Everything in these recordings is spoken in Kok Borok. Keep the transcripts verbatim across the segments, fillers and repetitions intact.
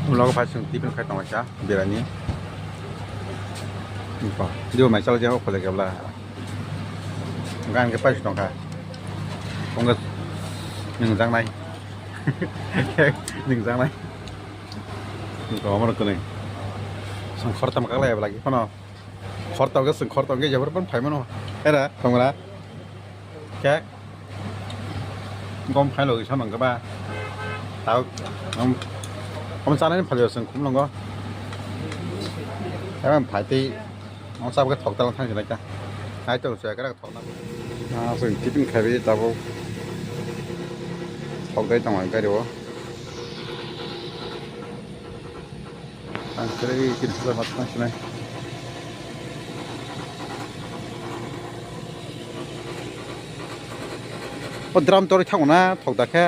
Vlog phai chwng tiffin khai tonglaikha, birani. Dibo mai chalo jabo khole kebla. Gan ke paisi tongkha. Tongo ningjaknai. Ningjaknai. Tongo omo kwnwi. Chwng khortam kaklai lagi phano. Khortam ke chwng khortam ke jabor phano phaimano. Era tongra. Khe gom phailo kisa nang ba. Tao, um, um, chanani phalio chwng khum nongo. Emang phai tei, um, chabo khe thok tala thang sinai ta. Hai to chwng kara thok na. Ah, chwng tiffin khai bi tabuk. Thok dai tong gari o. Ang kwrwi tin hajar mat tang sinai. O drum tori thango na thok da khe.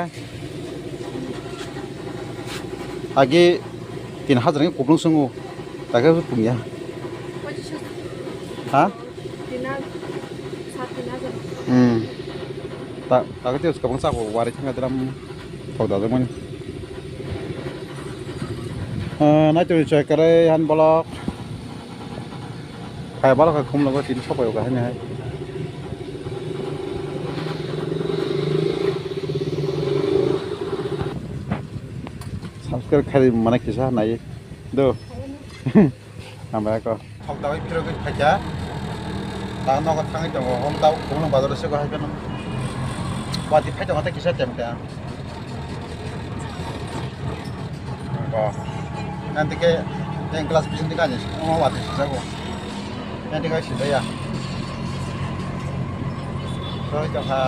Agi tin hajar ni kupulung sungo. Da khe pungya. Ha? Tin hajar, sat tin hajar. Hmm. Ta, ta khe tei kabang sa ko wari thanga drum thok da mani. Ah, nai twi choi kare han bolok. Khai bolok khai khum logo tin sopai o kahini hai. Subscribe khai mana kisa nai. Do. Hambai ko. Thok dawi phirogwi phaikha. Ta nogo thangwi tongo. Hom tabo khumulwng bazaro se ko hai phano. Wati phai tongo tei kisa tem tem. Bo. Nanti ke yang kelas bising tika aja. Oh, wati sisa ko. Nanti kai sisa ya. Roi tongkha.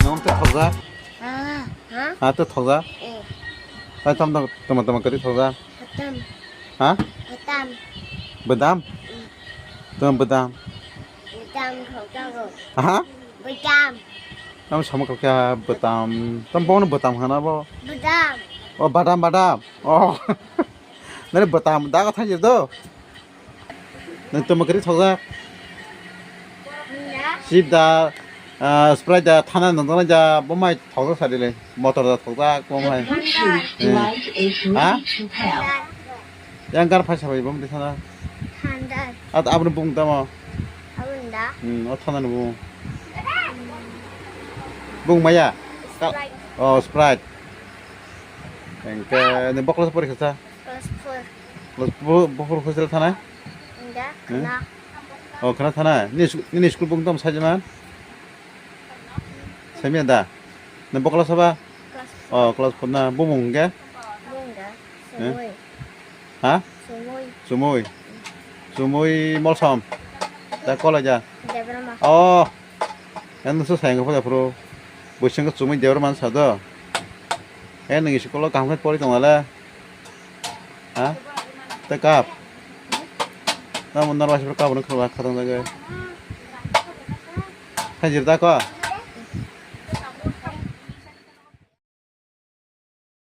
Nong te thokjak? Ah, ha? Ah, te thokjak? Eh. Ai, tam, tam, tama, tama, kari thokjak? Badam. Ha? Badam. Badam? Mm. Tama badam. Badam thokjago. Ha? Badam. Tam sama kau kya badam? Tam bono badam hana bo? Badam. Oh, badam, badam. Oh. Nani badam, da ka thang do. Nang tamo kari thokjak? Sip da, ah, Sprite da, thana nang da, bo mai thokjak sadi le. Motor da thokjak, bo mai. Eh. Ha? Yang gar phai sabai, bo mai thana. At abro bung tamo. Abunda. Hmm, o thana no bung. Bung maya. Ka-, Sprite. Oh, Sprite. Engke, ni bokla pori kha sa? Class four. Class four, four hostel thana? Enggak, hmm? Kena. Oh, kena thana. Ni sku-, ni school bung tam sajaman? Semia da. Ni bokla saba? Class four. Oh, class four na. Bumung ke? Bung enggak. Eh? Sumui. Ha? Sumui. Sumui. Chumui Molsom. Da kolai ja. Debra ma. Oh. Yang nusu sayang ko phuru. Buising ko Chumui Debra man sa do. Eh, nung school o kaham khe pori tong le. Ha? Te kap. Na mo norwa sipro kap no khalwa khatang jaga. Hai jir da ko.